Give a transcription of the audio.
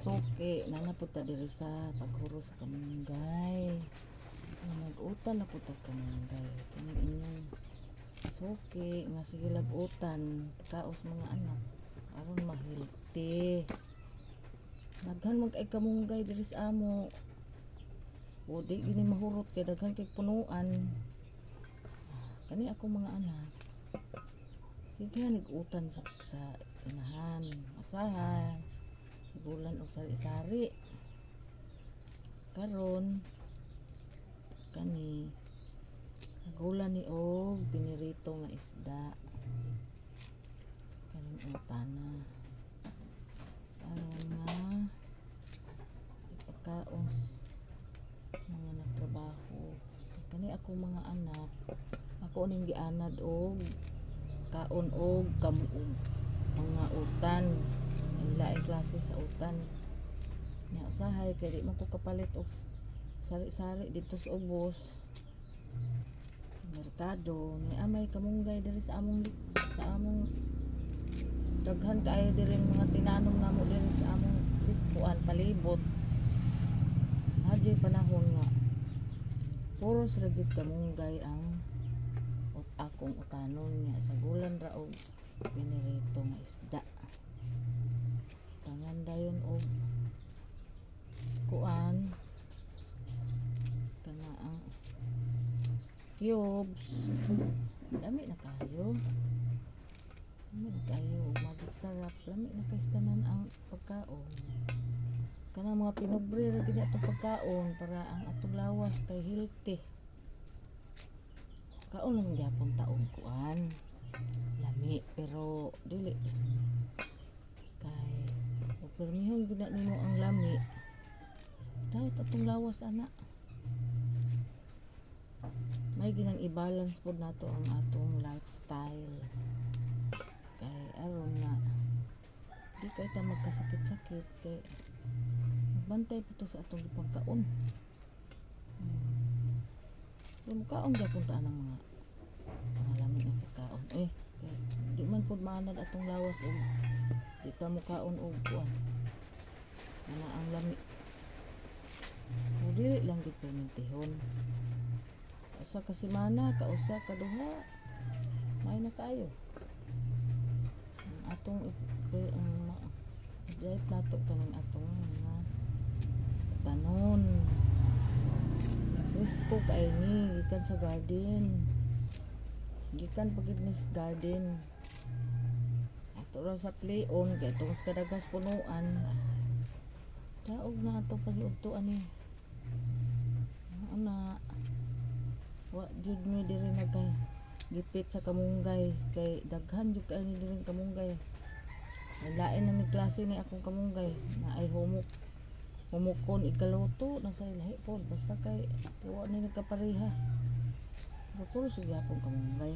Suki naa na pud ta diri sa paghuros sa kamunggay. Nga nag-utan na pud ta kamunggay. Kining inyong suki nga sige lag-utan pagkaos mga anak aron ma-healthy. Daghan man kay kamunggay diri sa amo. O di gini mahurot kay daghan kay punuan. Kani ako mga anak. Sige nag-utan sa inahan, asahan, gulan og sari-sari. Karon kani nagulan ni og pinirito nga isda. Kaning utana. Aron nga ipakaon mga nagtrabaho. Kani ako mga anak, ako ning gianad og kaon og kamuog mga utan. Ang laing klase sa utan. Nya usahay kay di man ko kapalit og sari-sari dito sa ubos. Merkado ni amay kamunggay diri sa among daghan kaayo diri mga tinanom namo diri sa among kuan palibot. Adyo'y panahon nga puros ra gyud kamunggay ang akong utanon niya sa gulan ra og pinirito nga isda. Tangan dayon og kuan kana ang cubes. Lami na kayo. Lami na kayo og magic sarap. Lami na kay tanan ang pagkaon. Kanang mga pinobre ra gid atong pagkaon para ang atong lawas kay healthy. Kaon lang gyapon taong kuan. Lami pero dili kay ug permihon gyud na nimo ang lami. Daot atong lawas ana. May ginang i-balance pod nato ang atong lifestyle. Kay aron nga di kay ta magkasakit-sakit kay magbantay po to sa atong gipagkaon. So mukaon gyapon ta ng mga lami nga pagkaon. Eh, kay di man pod maanad atong lawas og di ta mukaon og kuan. Ana ang lami. O dili lang gid permintihon. Usa ka semana, kausa ka duha. May na kaayo. Ang atong ang diet nato kanang atong mga tanon. Presko kay ni gikan sa garden. Gikan pa gid ni sa garden. Ato ra sa play on kay tungod sa kadagas punuan. Taog na ato pag-iudto ani. Ana wa jud mi diri nagka gipit sa kamunggay kay daghan jud kaayo ni diri kamunggay. May lain na ni klase ni akong kamunggay na ay humok humukon ikaluto na sa lahi pod basta kay wa ni nagkapareha. Pero puro sa gyapon kamunggay.